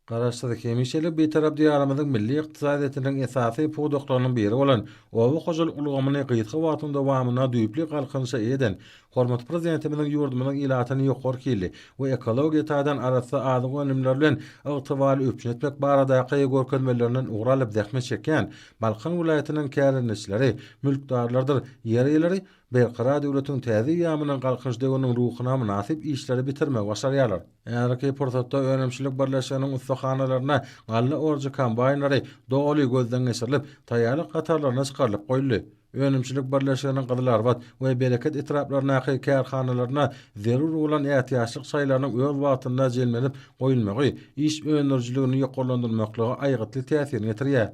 Garaşsyz, hemişelik Bitarap Diýarymyzyň milli ykdysadyýetiniň esasy pudaklarynyň biri bolan oba hojalyk ulgamyny gysga wagtyň dowamynda düýpli galkynyşa eýe eden hormatly Prezidentimiziň ýurdumyzyň ilatyny ýokary hilli we ekologiýa taýdan arassa azyk önümleri bilen ygtybarly üpjün etmek baradaky görkezmelerinden ugur alyp zähmet çekýän Balkan welaýatynyň kärendeçileri, mülkdarlardyr ýer eýeleri Berkarar döwletiň täze eýýamynyň Galkynyş döwrüniň ruhuna mynasyp işleri bitirmegi başarýarlar. Häzirki pursatda önümçilik birleşiginiň ussahanalarynda galla orujy kombaýnlary doly gözden geçirilip, taýýarlyk hatarlaryna çykarylyp goýuldy. Önümçilik birleşiginiň Gyzylarbat we Bereket etraplaryndaky kärhanalarynda zerur bolan ätiýaçlyk şaýlarynyň öz wagtynda jemlenip goýulmagy iş öndürijiligini ýokarlandyrmaklyga aýgytly täsirini ýetirýär.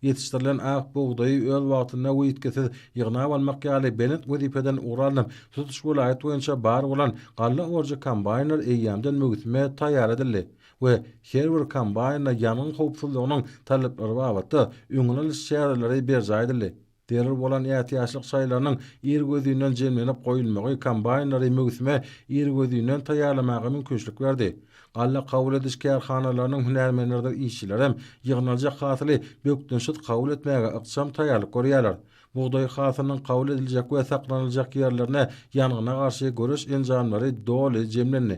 Ýetişdirilen ak bugdaýy öz wagtynda we ýitgisiz ýygnap almak ýaly belent wezipeden ugur alnyp, tutuş welaýat boýunça bar bolan galla orujy kombaýnlar eýýämden möwsüme taýýar edildi we her bir kombaýnda ýangyn howpsuzlygynyň talaplary babatda öňüni alyş çäreleri berjaý edildi. Zerur bolan ätiýaçlyk şaýlarynyň irgözinden jemlenip goýulmagy kombaýnlary möwsüme irgözinden taýýarlamaga mümkinçilik berdi. Galla kabul ediş kärhanalarynyň hünärmenleridir işçilerem ýygnaljak hasyly bökdençsiz kabul etmäge ykjam taýýarlyk görýärler. Bugdaý hasylynyň kabul ediljek we saklanyljak ýerlerine ýangyna garşy göreş enjamlary doly jemlendi.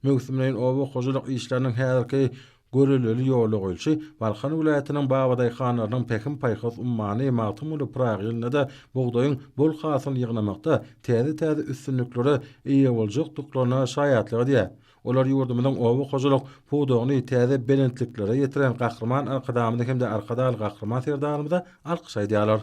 Möwsümleýin oba hojalyk işleriniň häzirki göreleli ýola goýluşy Balkan welaýatynyň babadaýhanlarynyň pähim-paýhas ummany Magtymguly Pyragy ýylynda-da bugdaýyň bol hasylyny ýygnamakda täze-täze üstünliklere eýe boljakdyklaryna şaýatlyk edýär. Olar ýurdumyzyň oba hojalyk pudagyny täze belentliklere ýetiren Gahryman Arkadagymyza hem-de Arkadagly Gahryman Serdarymyza alkyş aýdýarlar.